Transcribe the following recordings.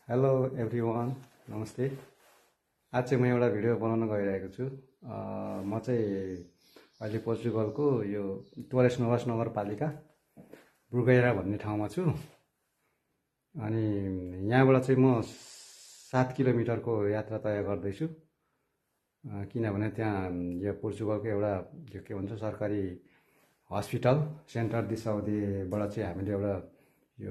Hello everyone, नमस्ते। आज चाहिँ म एउटा भिडियो बनाउन गइरहेको छु। म चाहिँ अहिले पोर्चुगलको यो टोरेस नोभस नगरपालिका ब्रुगैरा भन्ने ठाउँमा छु। अनि यहाँबाट चाहिँ म 7 किलोमिटरको यात्रा तय गर्दैछु, किनभने त्यहाँ यो पोर्चुगलको एउटा यो के भन्छ सरकारी हस्पिटल सेन्टर दि साउदीबाट चाहिँ हामीले एउटा यो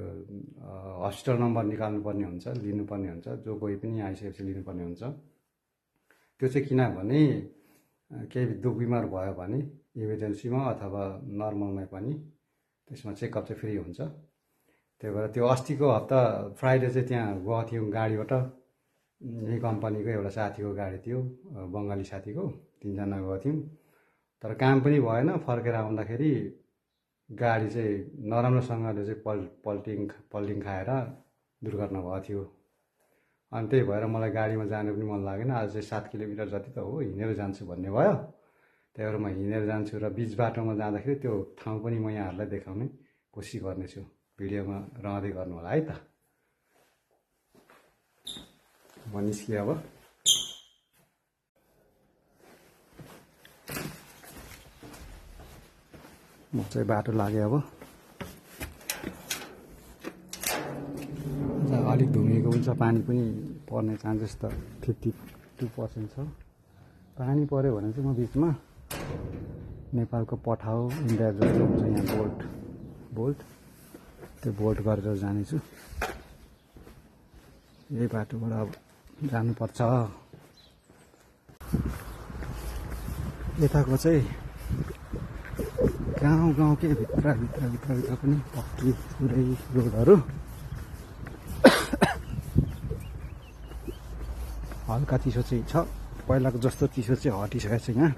हस्पिटल नम्बर निकाल्नुपर्ने हुन्छ, लिनुपर्ने हुन्छ। जो कोही पनि आइसकेपछि लिनुपर्ने हुन्छ। त्यो चाहिँ किनभने केही दुख बिमार भयो भने इमर्जेन्सीमा अथवा नर्मलमै पनि त्यसमा चेकअप चाहिँ फ्री हुन्छ। त्यही भएर त्यो अस्तिको हप्ता फ्राइडे चाहिँ त्यहाँ गएको थियौँ गाडीबाट। यही कम्पनीको एउटा साथीको गाडी थियो, बङ्गाली साथीको, 3 जना गएको थियौँ। तर काम पनि भएन। फर्केर आउँदाखेरि गाडी चाहिँ नराम्रोसँगले चाहिँ पल्टिङ खाएर दुर्घटना भएको थियो। अनि त्यही भएर मलाई गाडीमा जानु पनि मन लागेन। आज चाहिँ 7 किलोमिटर जति त हो, हिँडेर जान्छु भन्ने भयो। त्यही भएर म हिँडेर जान्छु र बिच बाटोमा जाँदाखेरि त्यो ठाउँ पनि म यहाँहरूलाई देखाउने कोसिस गर्नेछु। भिडियोमा रहँदै गर्नु होला है त। म निस्किएँ अब। म चाहिँ बाटो लागेँ अब। अलिक धुमिएको हुन्छ, पानी पनि पर्ने चान्सेस त 52% छ। पानी पऱ्यो भने चाहिँ म बिचमा नेपालको पठाउ इन्डिया जस्तो हुन्छ यहाँ बोल्ट त्यो बोल्ट गरेर जानेछु। यही बाटोबाट अब जानुपर्छ। यताको चाहिँ गाउँकै भित्र पनि पक्की पुरै रोडहरू। हल्का चिसो चाहिँ छ, पहिलाको जस्तो चिसो चाहिँ हटिसकेको छ यहाँ।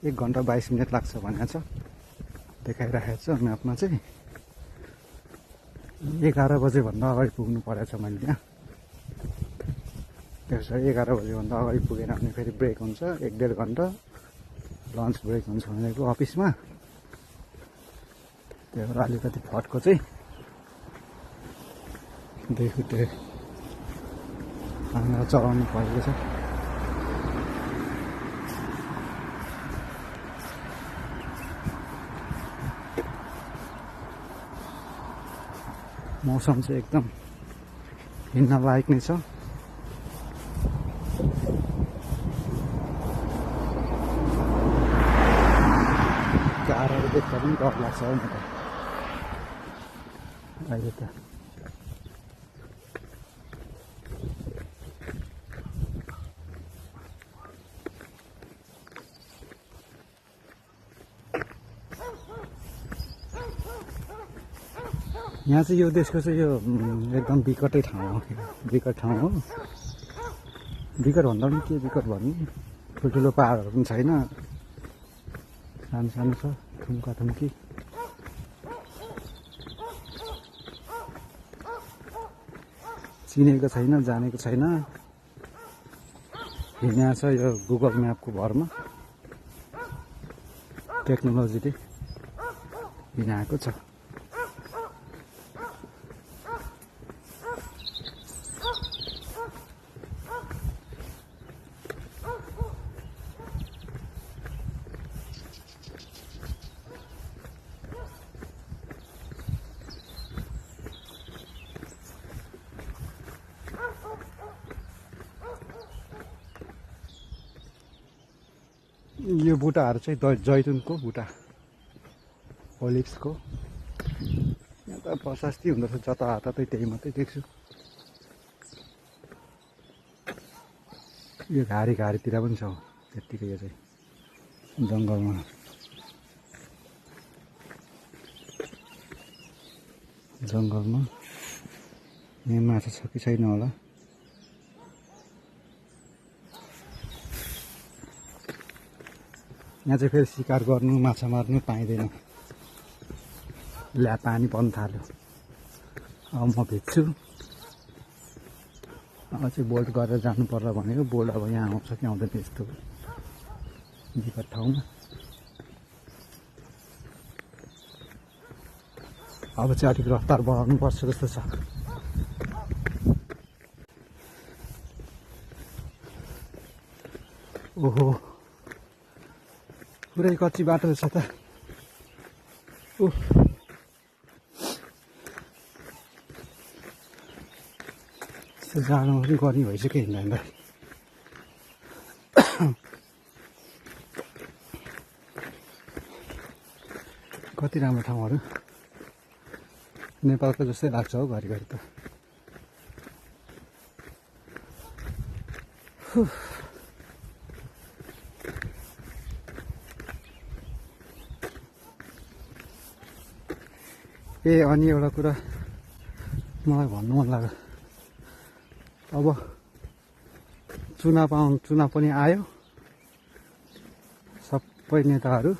एक घन्टा 22 मिनट लाग्छ भनेको छ, देखाइराखेको छ म्यापमा चाहिँ। 11 बजेभन्दा अगाडि पुग्नु परेछ मैले त्यहाँ। त्यसो 11 बजेभन्दा अगाडि पुगेन भने फेरि ब्रेक हुन्छ, 1-1.5 घन्टा लन्च ब्रेक हुन्छ भनेको अफिसमा। त्यही भएर अलिकति फटको चाहिँ देखुटे हामीलाई चलाउनु परेको छ। मौसम चाहिँ एकदम हिँड्न लायक नै छ। गाह्रो देख्दा पनि डर लाग्छ हौ म त अहिले त। यहाँ चाहिँ यो देशको चाहिँ यो एकदम विकटै ठाउँ हो, विकट ठाउँ हो। विकट भन्दा पनि के विकट भन्ने, ठुल्ठुलो पाहाडहरू पनि छैन, सानो छ, थुम्की। चिनेको छैन, जानेको छैन। हिँड्या छ यो गुगल म्यापको भरमा, टेक्नोलोजीले हिँडाएको छ। यो बुटाहरू चाहिँ जैतुनको बुटा, ओलिभ्सको। यहाँ त प्रशस्ति हुँदो रहेछ, जताततै त्यही मात्रै देख्छु। यो घारीतिर पनि छ त्यत्तिकै। यो चाहिँ जङ्गलमा यहाँ माछा छ कि छैन होला। यहाँ चाहिँ फेरि शिकार गर्नु, माछा मार्नु पाइँदैन। ल्या पानी पर्न थाल्यो। अब म भिज्छु। अब चाहिँ बोल्ट गरेर जानु पर्ला भनेको बोल्ट अब यहाँ आउँछ कि आउँदैन यस्तो विकट ठाउँमा। अब चाहिँ अलिक रफ्तार बढाउनु पर्छ जस्तो छ। ओहो पुरै कच्ची बाटो छ त। जानु पनि गर्ने भइसक्यो हिँड्दा कति राम्रो ठाउँहरू नेपालको जस्तै लाग्छ हौ घरिघरि त। ए अनि एउटा कुरा मलाई भन्नु मन लाग्यो, अब चुनाव पनि आयो, सबै नेताहरू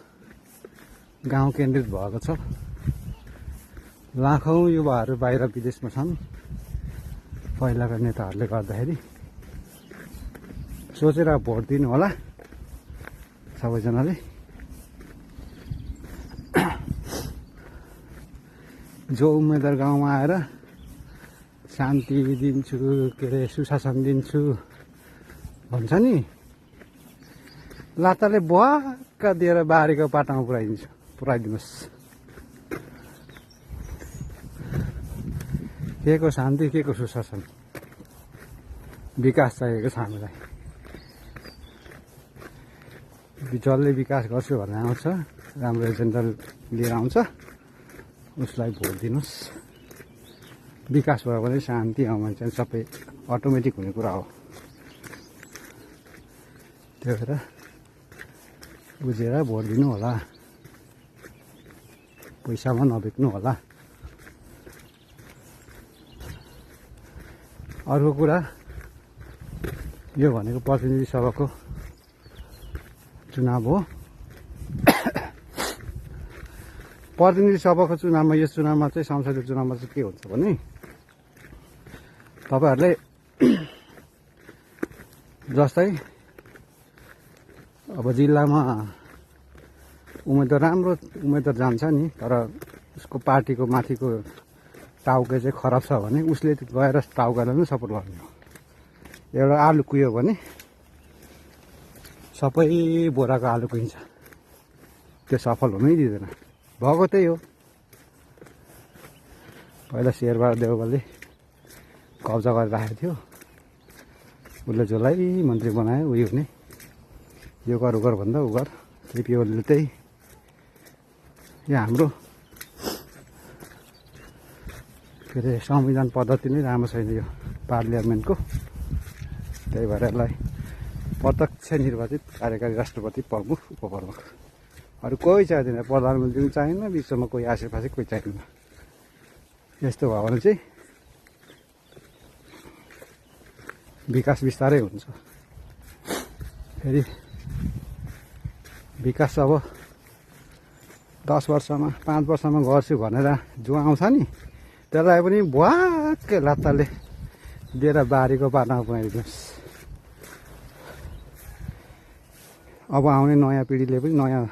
गाउँ केन्द्रित भएको छ। लाखौँ युवाहरू बाहिर विदेशमा छन्। पहिलाका नेताहरूले गर्दाखेरि सोचेर भोट दिनु होला सबैजनाले। जो उम्मेदवार गाउँमा आएर शान्ति दिन्छु, के अरे सुशासन दिन्छु भन्छ नि, लाताले बुवाक्क दिएर बारीको पाटामा पुऱ्याइदिनुहोस्। के को शान्ति, के को सुशासन, विकास चाहिएको छ हामीलाई। जसले विकास गर्छु भनेर आउँछ, राम्रो एजेन्डा लिएर आउँछ, उसलाई भोट दिनुहोस्। विकास भयो भने शान्ति आउँ भने चाहिँ सबै अटोमेटिक हुने कुरा हो। त्यही भएर बुझेर भोट दिनु होला, पैसामा नबिक्नु होला। अर्को कुरा यो भनेको प्रतिनिधि सभाको चुनाव हो। प्रतिनिधि सभाको चुनावमा, यस चुनावमा चाहिँ, संसदीय चुनावमा चाहिँ के हुन्छ भने तपाईहरुले जस्तै अब जिल्लामा उम्मेदवार राम्रो उम्मेदवार जान्छ नि, तर उसको पार्टीको माथिको टाउके चाहिँ खराब छ भने उसले गएर टाउकालाई पनि सपोर्ट गर्ने हो। एउटा आलु कुह्यो भने सबै बोराको आलु कुहिन्छ, त्यो सफल हुनै दिँदैन। भएको त्यही हो। पहिला शेरबहादुर देउवाले कब्जा गरेर राखेको थियो, उसले जसलाई मन्त्री बनायो उयो हुने, यो गर उ गर भन्दा उ गर। केपी ओलीले त्यही यहाँ हाम्रो के अरे संविधान पद्धति नै राम्रो छैन यो पार्लियामेन्टको। त्यही भएर यसलाई प्रत्यक्ष निर्वाचित कार्यकारी राष्ट्रपति, प्रमुख, उपप्रमुख अरू कोही चाहिँदैन। प्रधानमन्त्री पनि चाहिएन, विश्वमा कोही आसेपासे कोही चाहिँदैन। यस्तो भयो भने चाहिँ विकास बिस्तारै हुन्छ। फेरि विकास अब 10 वर्षमा 5 वर्षमा गर्छु भनेर जो आउँछ नि, त्यसलाई पनि भुवाक्कै लात्ताले दिएर बारीको पाटामा पुऱ्याइदिनुहोस्। अब आउने नयाँ पिँढीले पनि, नयाँ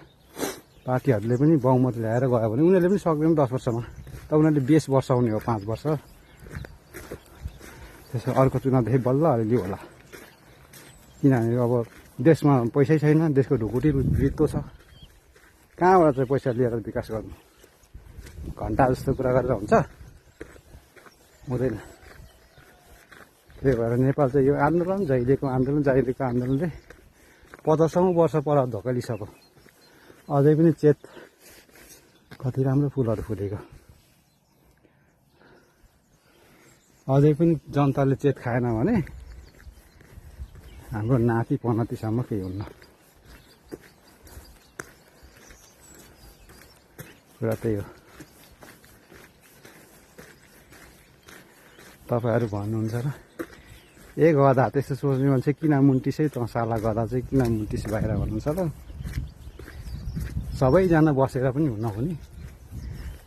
पार्टीहरूले पनि बहुमत ल्याएर गयो भने उनीहरूले पनि सक्दैन 10 वर्षमा, त उनीहरूले 20 वर्ष आउने हो, 5 वर्ष। त्यसो अर्को चुनावदेखि बल्ल अलिअलि होला। किनभने अब देशमा पैसै छैन, देशको ढुकुटी रित्तो छ, कहाँबाट चाहिँ पैसा लिएर विकास गर्नु? घन्टा जस्तो कुरा गरेर हुन्छ? हुँदैन। त्यही भएर नेपाल चाहिँ यो आन्दोलन, जहिलेको आन्दोलनले 50औं वर्ष पर धकेलिसक्यो। अझै पनि चेत, कति राम्रो फुलहरू फुलेको, अझै पनि जनताले चेत खाएन भने हाम्रो नाति पनतिसम्म केही हुन्न। कुरा त्यही हो। तपाईहरु भन्नुहुन्छ र, ए गधा त्यस्तो सोच्ने मान्छे किन मुन्टिसै त साला गधा चाहिँ किन मुन्टिस बाहिर भन्नुहुन्छ र? सबैजना बसेर पनि हुन हो नि।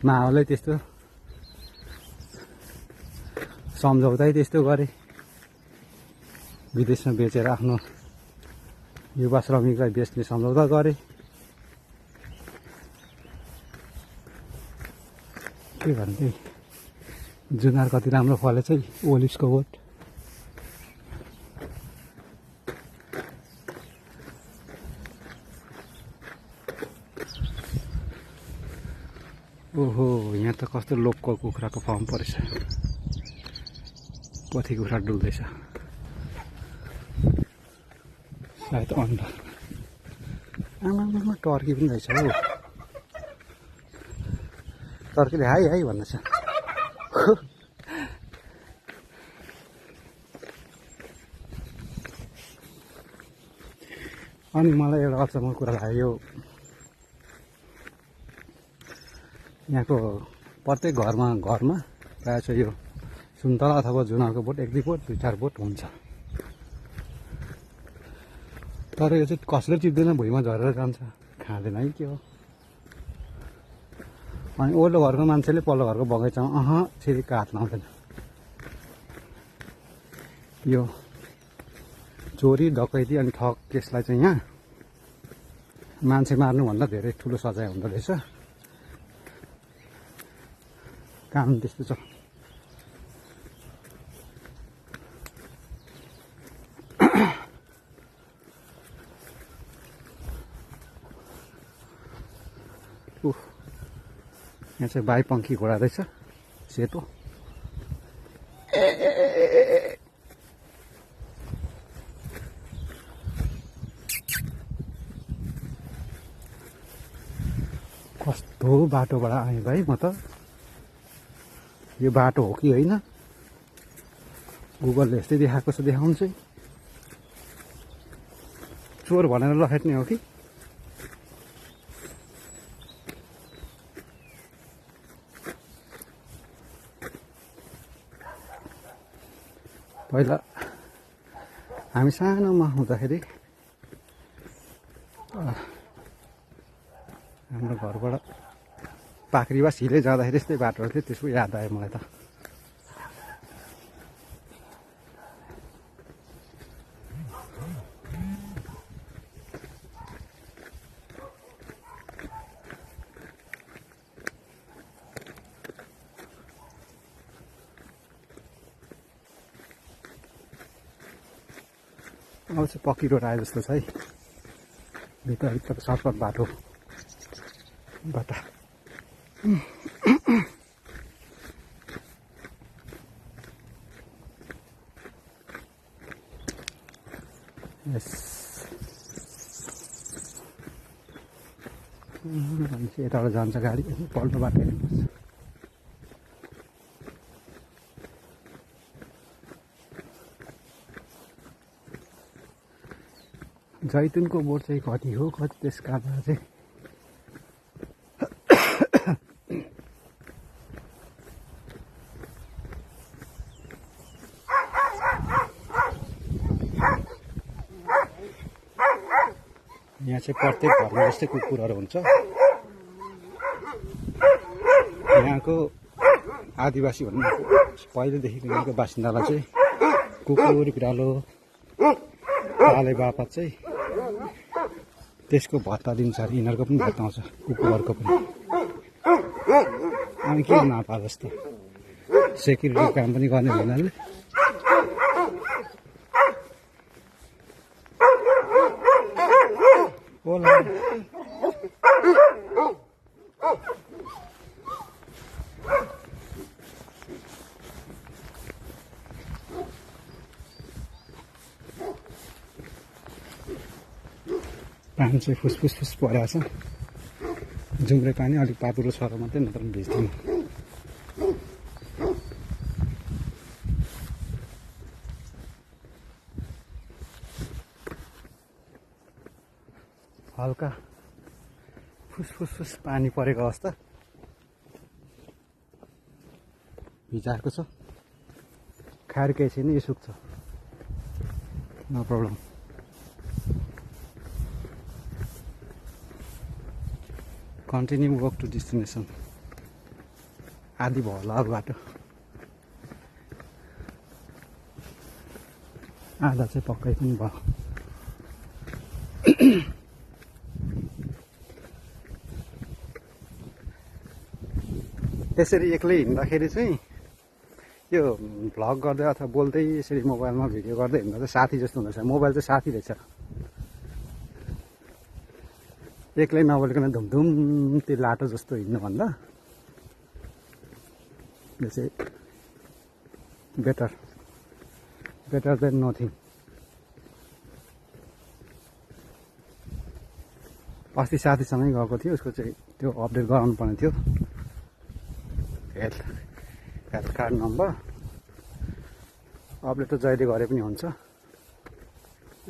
माओले त्यस्तो सम्झौतै त्यस्तो गरे, विदेशमा बेचेर आफ्नो युवा श्रमिकलाई बेच्ने सम्झौता गरे। के भन्थे, जुनार कति राम्रो फलेछ है ओलिभ्सको बोट। ओहो, यहाँ त कस्तो लोकल कुखुराको फार्म परेछ। पछि कुखुरा डुल्दैछ, सायद अन्डा। आमामा टर्की पनि रहेछ हौ। टर्कीले हाई हाई भन्दैछ। अनि मलाई एउटा अचम्मको कुरा लाग्यो, यहाँको प्रत्येक घरमा प्रायः चाहिँ यो सुन्तला अथवा जुनारको बोट 1-2 बोट 2-4 बोट हुन्छ। तर यो चाहिँ कसले चिप्दैन, भुइँमा झरेर जान्छ, खाँदैन है के हो। अनि ओल्लो घरको मान्छेले पल्लो घरको बगैँचामा छिरिक्क हात लाउँदैन। यो चोरी डकैती अनि ठग केसलाई चाहिँ यहाँ मान्छे मार्नुभन्दा धेरै ठुलो सजाय हुँदो रहेछ। काम त्यस्तो छ। यहाँ चाहिँ बाइपङ्खी घोडा रहेछ, सेतो। कस्तो बाटोबाट आएँ भाइ म त। यो बाटो हो कि होइन, गुगलले यस्तै देखाएको छ, देखाउँछ। चोर भनेर लखेट्ने हो कि? पहिला हामी सानोमा हुँदाखेरि हाम्रो घरबाट पाख्रीवा हिलै जाँदाखेरि यस्तै बाटोहरू थियो, त्यसको याद आयो मलाई त। अब चाहिँ पक्की रोड आए जस्तो छ है, भित्र सर्टकट बाटोबाट। मान्छे यताबाट जान्छ गाडी, पल्टो बाटो हेर्नुपर्छ। जैतुनको बोट चाहिँ कति हो, कति त्यसका चाहिँ यहाँ चाहिँ प्रत्येक घरमा जस्तै कुकुरहरू हुन्छ। यहाँको आदिवासी भन्ने पहिलेदेखिको यहाँको बासिन्दालाई चाहिँ कुकुर, बिरालो पाले बापत चाहिँ त्यसको भत्ता दिन्छ अरे। यिनीहरूको पनि भत्ता आउँछ, कुकुरहरूको पनि। अनि किन नपालोस् त, सेक्युरिटी काम पनि गर्ने हुनाले। होला पानी चाहिँ फुसफुस परेको छ। जुम्रे पानी अलिक पातुलो छ र मात्रै, नत्र पनि भिज्दैन। हल्का फुसफुस पानी परेको अवस्था भिजाएको छ। खाएर केही छैन, यो सुक्छ, no problem. Continue walk to destination. आदि भयो होला अब बाटो। आधा चाहिँ पक्कै पनि भयो। यसरी एक्लै हिँड्दाखेरि चाहिँ यो भ्लग गर्दै अथवा बोल्दै यसरी मोबाइलमा भिडियो गर्दै हिँड्दा चाहिँ साथी जस्तो हुँदो रहेछ। मोबाइल चाहिँ साथी रहेछ। एक्लै नबोलिकन धुमधुम त्यो लाटो जस्तो हिँड्नुभन्दा यो चाहिँ बेटर देन नथिङ। अस्ति साथीसँगै गएको थियो, उसको चाहिँ त्यो अपडेट गराउनु पर्ने थियो, हेल्थ कार्ड नम्बर। अपडेट त जहिले गरे पनि हुन्छ।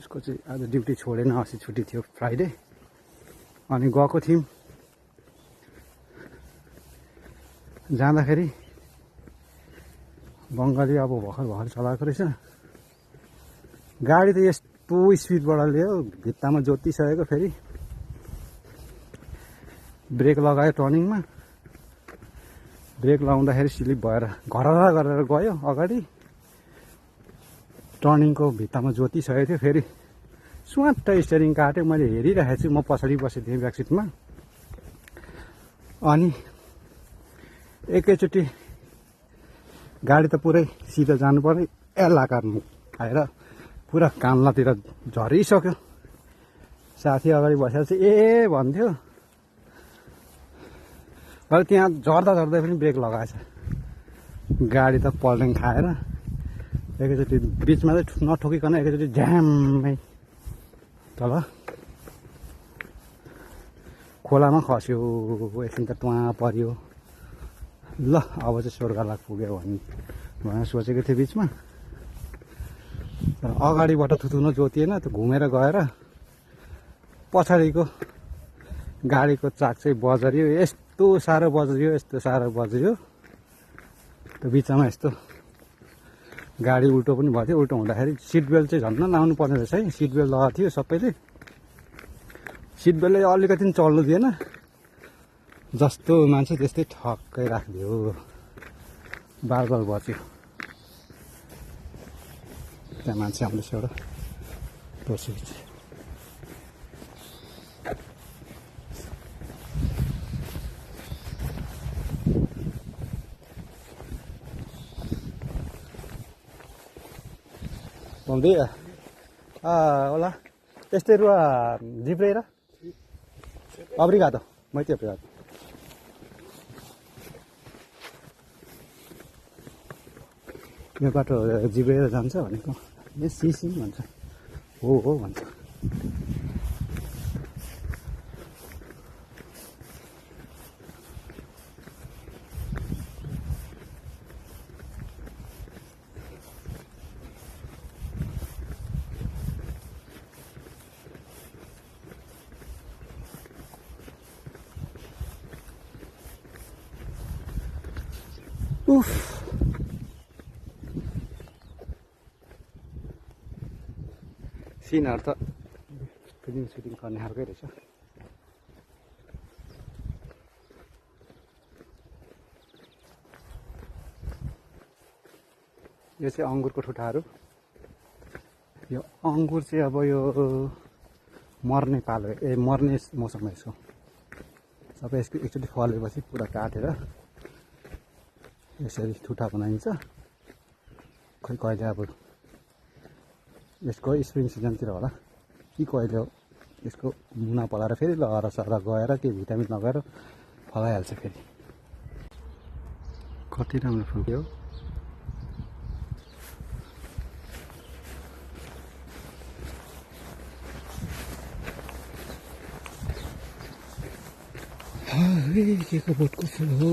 उसको चाहिँ आज ड्युटी छोडेन, अस्ति छुट्टी थियो फ्राइडे, अनि गएको थियौँ। जाँदाखेरि बङ्गाली अब भर्खर चलाएको रहेछ। गाडी त यस्तो स्पिडबाट ल्यायो, भित्तामा जोतिसकेको। फेरि ब्रेक लगायो टर्निङमा, ब्रेक लगाउँदाखेरि स्लिप भएर घररा गरेर गयो अगाडि। टर्निङको भित्तामा जोतिसकेको थियो। फेरि स्वाट्ट स्टेरिङ काट्यो। मैले हेरिरहेको छु, म पछाडि बसेको थिएँ ब्याक सिटमा। अनि एकैचोटि गाडी त पुरै सिधा जानु पर्यो, एलाकार आएर पुरा कान्लातिर झरिसक्यो। साथी अगाडि बसेर चाहिँ ए भन्थ्यो, तर त्यहाँ झर्दा पनि ब्रेक लगाएछ। गाडी त पल्टिङ खाएर एकैचोटि बिचमा चाहिँ नठोकिकन एकैचोटि झ्याम्मै तल खोलामा खस्यो। एकछिन त टुवा पर्यो। ल अब चाहिँ स्वर्गलाग पुग्यो भनेर सोचेको थिएँ बिचमा। तर अगाडिबाट थुथुनो जोतिएन, त्यो घुमेर गएर पछाडिको गाडीको चाक चाहिँ बजरियो। यस्तो साह्रो बज्रियो। त्यो बिचमा यस्तो गाडी उल्टो पनि भयो थियो। उल्टो हुँदाखेरि सिट बेल्ट चाहिँ झन् लाउनु पर्ने रहेछ है। सिट बेल्ट लगाएको थियो सबैले। सिट बेल्टले अलिकति पनि चल्नु दिएन। जस्तो मान्छे त्यस्तै ठक्कै राखिदियो। बार बज्यो। त्यहाँ मान्छे आउँदैछ एउटा टोर्सिच। Bom dia. Hola. Este rua Gibreira? Obrigado. Muito obrigado. यो बाटो जिब्रेर जान्छ भनेको। यो सिसी भन्छ। हो भन्छ। उफ, सिनहरू त फिल्म सुटिङ गर्ने खालकै रहेछ। यो चाहिँ अङ्गुरको ठुटाहरू। यो अङ्गुर चाहिँ अब यो मर्ने पालो मर्ने मौसम यसको। सबै यसको एकचोटि फलेपछि पुरा काटेर यसरी ठुटा बनाइन्छ। खै कहिले अब यसको स्प्रिङ सिजनतिर होला कि कहिले हो, यसको मुना पलाएर फेरि लहरा सहरा गएर केही भिटामिन लगाएर फलाइहाल्छ फेरि। कति राम्रो फुल्क्यो। के को बोटको फुल हो।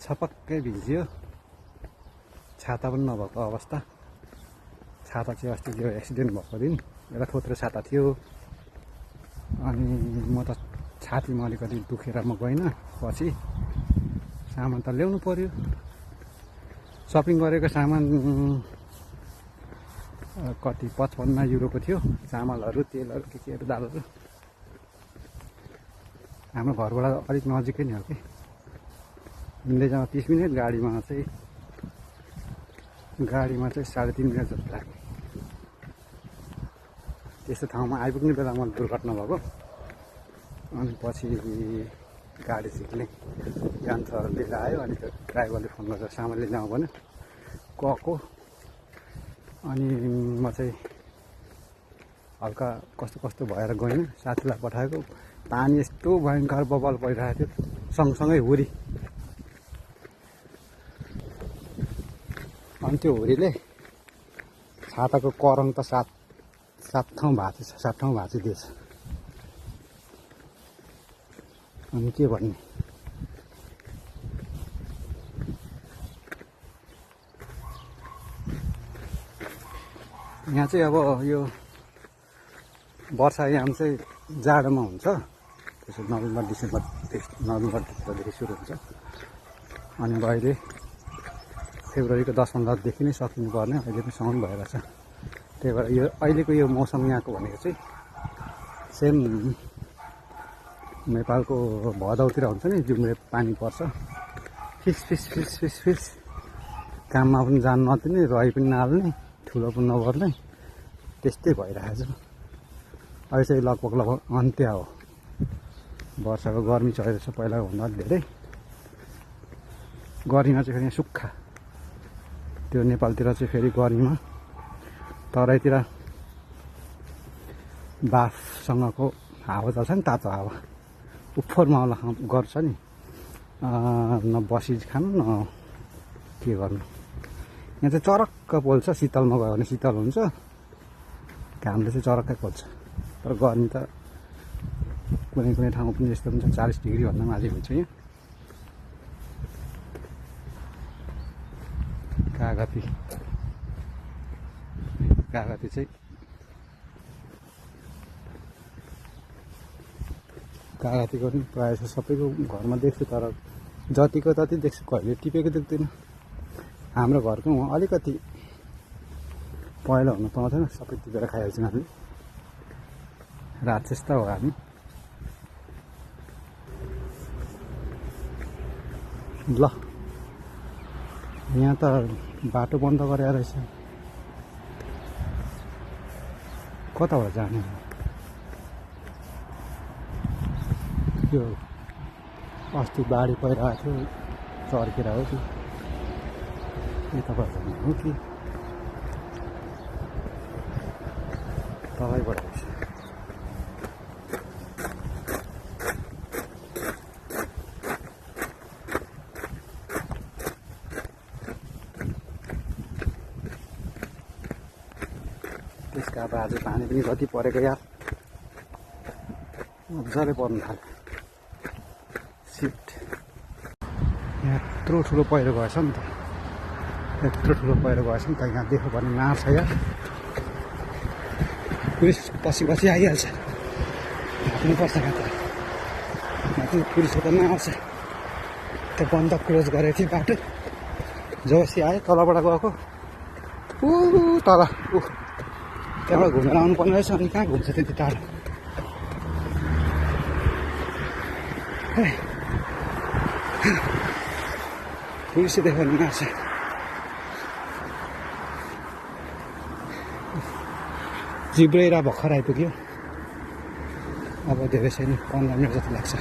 छपक्कै भिज्यो, छाता पनि नभएको अवस्था। छाता चाहिँ अस्ति त्यो एक्सिडेन्ट भएको दिन एउटा थोत्रो छाता थियो। अनि म त छातीमा अलिकति दुखेर म गइनँ। पछि सामान त ल्याउनु पर्यो। सपिङ गरेको सामान कति 55 युरोको थियो। चामलहरू, तेलहरू, के केहरू, दालहरू। हाम्रो घरबाट अलिक नजिकै नै हो कि, हिँड्दै जाँदा 30 मिनट, गाडीमा चाहिँ 3.5 मिनट जस्तो लाग्यो। त्यस्तो ठाउँमा आइपुग्ने बेलामा दुर्घटना भएको। अनि पछि गाडी झिक्ने यन्त्र लिएर आयो। अनि त्यो ड्राइभरले फोन गरेर सामान लिन आऊ भन्यो। गएको। अनि म चाहिँ हल्का कस्तो भएर गइनँ। साथीलाई पठाएको। पानी यस्तो भयङ्कर बबल परिरहेको थियो, सँगसँगै हुरी। अनि त्यो हुरीले छाताको करङ त सात ठाउँ भाँचिदिएछ। अनि के भन्ने। यहाँ चाहिँ अब यो वर्षायाम चाहिँ जाडोमा हुन्छ। त्यसो नोभेम्बरदेखि सुरु हुन्छ। अनि अहिले फेब्रुअरीको 10-15देखि नै सकिनुपर्ने, अहिले पनि साउन भइरहेछ। त्यही भएर यो अहिलेको यो मौसम यहाँको भनेको चाहिँ सेम नेपालको भदौतिर हुन्छ नि, जुम्रे पानी पर्छ, फिस काममा पनि जान नदिने, रही पनि नहाल्ने, ठुलो पनि नगर्ने, त्यस्तै भइरहेछ। अहिले चाहिँ लगभग अन्त्य हो। वर्षाको गर्मी चढेको छ पहिलाको भन्दा धेरै। गर्मीमा चाहिँ फेरि सुक्खा। त्यो नेपालतिर चाहिँ फेरि गर्मीमा तराईतिर बाफसँगको हावा चल्छ नि, तातो हावा। उफोरमा गर्छ नि, न बसी खानु न के गर्नु। यहाँ चाहिँ चरक्क पोल्छ। शीतलमा गयो भने शीतल हुन्छ, घामले चाहिँ चरक्कै पोल्छ। तर गर्मी त कुनै ठाउँमा पनि यस्तो हुन्छ 40 डिग्री भन्दा माथि हुन्छ। यहाँ कागती चाहिँ कागतीको पनि प्रायः जस्तो सबैको घरमा देख्छु, तर जतिको तति देख्छु, कहिले टिपेको देख्दैन। हाम्रो घरको अलिकति पहिला हुनु पाउँथेन, सबै टिपेर खाइहाल्छौँ हामी। राक्षस त हो हामी। ल, यहाँ त बाटो बन्द गरेर रहेछ। कताबाट जाने? यो अस्ति बाढी पहिरहेको थियो, चर्केर हो कि यताबाट जाने हो कि तलैबाट रहेछ। त्यसका अब आज पानी पनि कति परेको यार, मजाले पर्नु थाल्यो। सिट, यहाँ यत्रो ठुलो पहिरो गएछ नि त, यत्रो ठुलो पहिरो गएछ नि त। यहाँ देख्यो भने मार्छ यार। पुलिस पछि आइहाल्छ, हाक्नुपर्छ यहाँ त। माथि पुलिसले त नआउँछ। त्यो बन्द क्लोज गरेको थियो बाटो, जबसी आयो तलबाट गएको तल त्यहाँबाट घुमेर आउनु पर्ने रहेछ। अनि कहाँ घुम्छ त्यति टाढो? पुलिसले देख्यो भने मार्छ। जिब्रेरा भर्खर आइपुग्यो। अब धेरै छैन, 15 मिनट जति लाग्छ।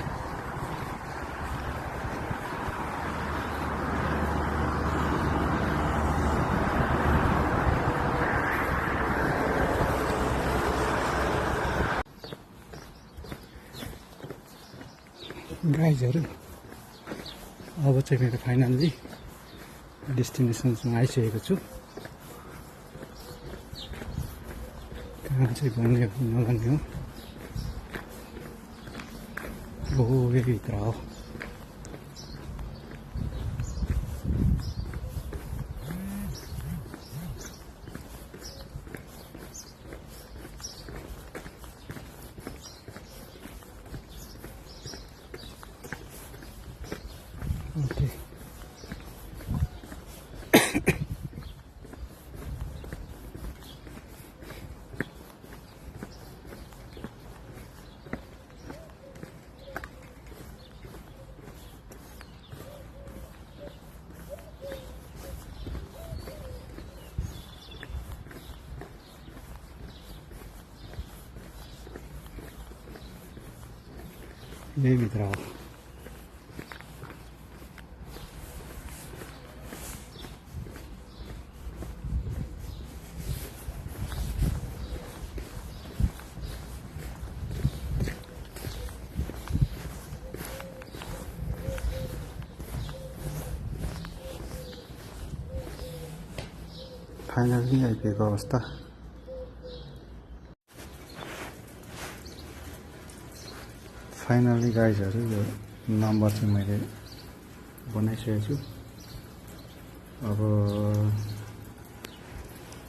गाइजहरू, अब चाहिँ मेरो फाइनल्ली डेस्टिनेसनमा आइसकेको छु। कहाँ चाहिँ भन्ने हो नभन्ने हो, यहीभित्र हो। यही भित्र हो। फाइनली आइपुगेको अवस्था। फाइनली गाइजहरू यो नम्बर चाहिँ मैले बनाइसकेको छु। अब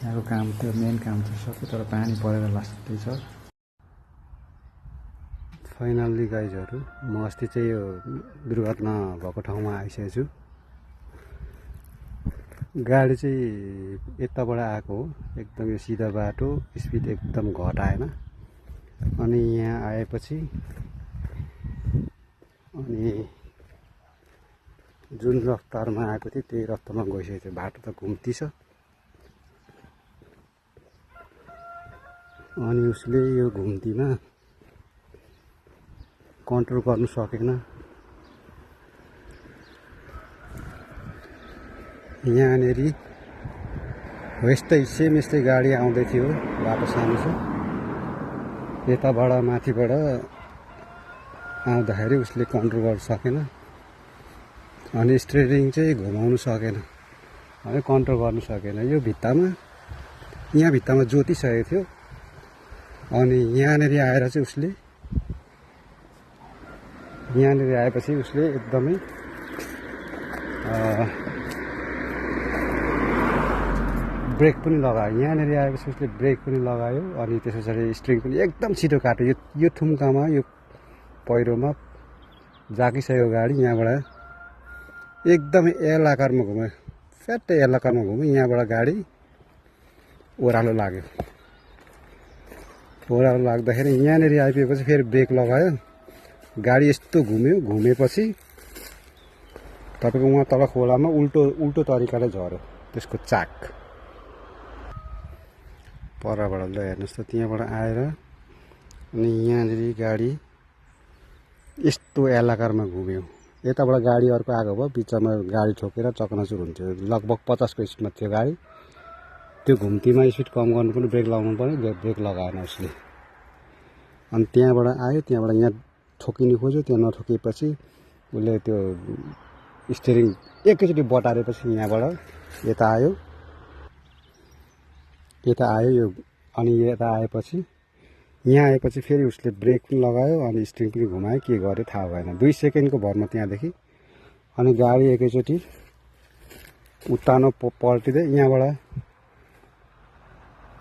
यहाँको काम त्यो मेन काम चाहिँ सक्यो, तर पानी परेर लास्टै छ। फाइनली गाइजहरू म अस्ति चाहिँ यो दुर्घटना भएको ठाउँमा आइसकेको छु। गाडी चाहिँ यताबाट आएको हो, एकदम यो सिधा बाटो, स्पिड एकदम घटाएन। अनि यहाँ आएपछि अनि जुन रफ्तारमा आएको थियो त्यही रफ्तारमा गइसकेको थियो। बाटो त घुम्ती छ। अनि उसले यो घुम्तीमा कन्ट्रोल गर्नु सकेन। यहाँनेरि सेम यस्तै गाडी आउँदै थियो, बाटो सानो छ। यताबाट माथिबाट आउँदाखेरि उसले कन्ट्रोल गर्न सकेन, अनि स्टियरिङ चाहिँ घुमाउनु सकेन, है कन्ट्रोल गर्नु सकेन। यो भित्तामा यहाँ भित्तामा जोतिसकेको थियो। अनि यहाँनेरि आएर चाहिँ उसले यहाँनेरि आएपछि उसले एकदमै ब्रेक पनि लगायो। यहाँनेरि आएपछि उसले ब्रेक पनि लगायो, अनि त्यस पछाडि स्टियरिङ पनि एकदम छिटो काट्यो। यो थुम्कामा यो पहिरोमा जागिसक्यो गाडी। यहाँबाट एकदमै एल आकारमा घुम्यो, फ्याट्टै एल आकारमा घुम्यो। यहाँबाट गाडी ओह्रालो लाग्यो। ओह्रालो लाग्दाखेरि यहाँनेरि आइपुगेपछि फेरि ब्रेक लगायो, गाडी यस्तो घुम्यो। घुमेपछि तपाईँको उहाँ तल खोलामा उल्टो तरिकाले झऱ्यो त्यसको चाक परबाट। ल हेर्नुहोस् त, त्यहाँबाट आएर अनि यहाँनेरि गाडी यस्तो एल आकारमा घुम्यो। यताबाट गाडी अर्को आएको भयो, बिचमा गाडी ठोकेर चकनाचुर हुन्थ्यो। लगभग 50को स्पिडमा थियो गाडी। त्यो घुम्तीमा स्पिड कम गर्नु पनि ब्रेक लगाउनु पर्यो, ब्रेक लगाएन उसले। अनि त्यहाँबाट आयो, त्यहाँबाट यहाँ ठोकिनु खोज्यो, त्यहाँ नठोकिएपछि उसले त्यो स्टियरिङ एकैचोटि बटारेपछि यहाँबाट यता आयो यो। अनि यता आएपछि यहाँ आएपछि फेरि उसले ब्रेक पनि लगायो, अनि स्टियरिङ पनि घुमायो। के गर्यो थाहा भएन, 2 सेकेन्डको भरमा त्यहाँदेखि। अनि गाडी एकैचोटि उत्तानो पल्टिँदै यहाँबाट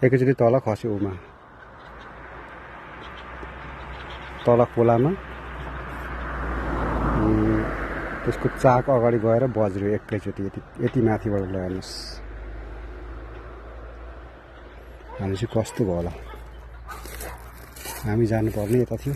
एकैचोटि तल खस्यो, उमा तल खोलामा। त्यसको चाक अगाडि गएर बज्रियो एकैचोटि, यति माथिबाट। ल हेर्नुहोस् हामी चाहिँ कस्तो भयो होला। हामी जानुपर्ने यता थियो।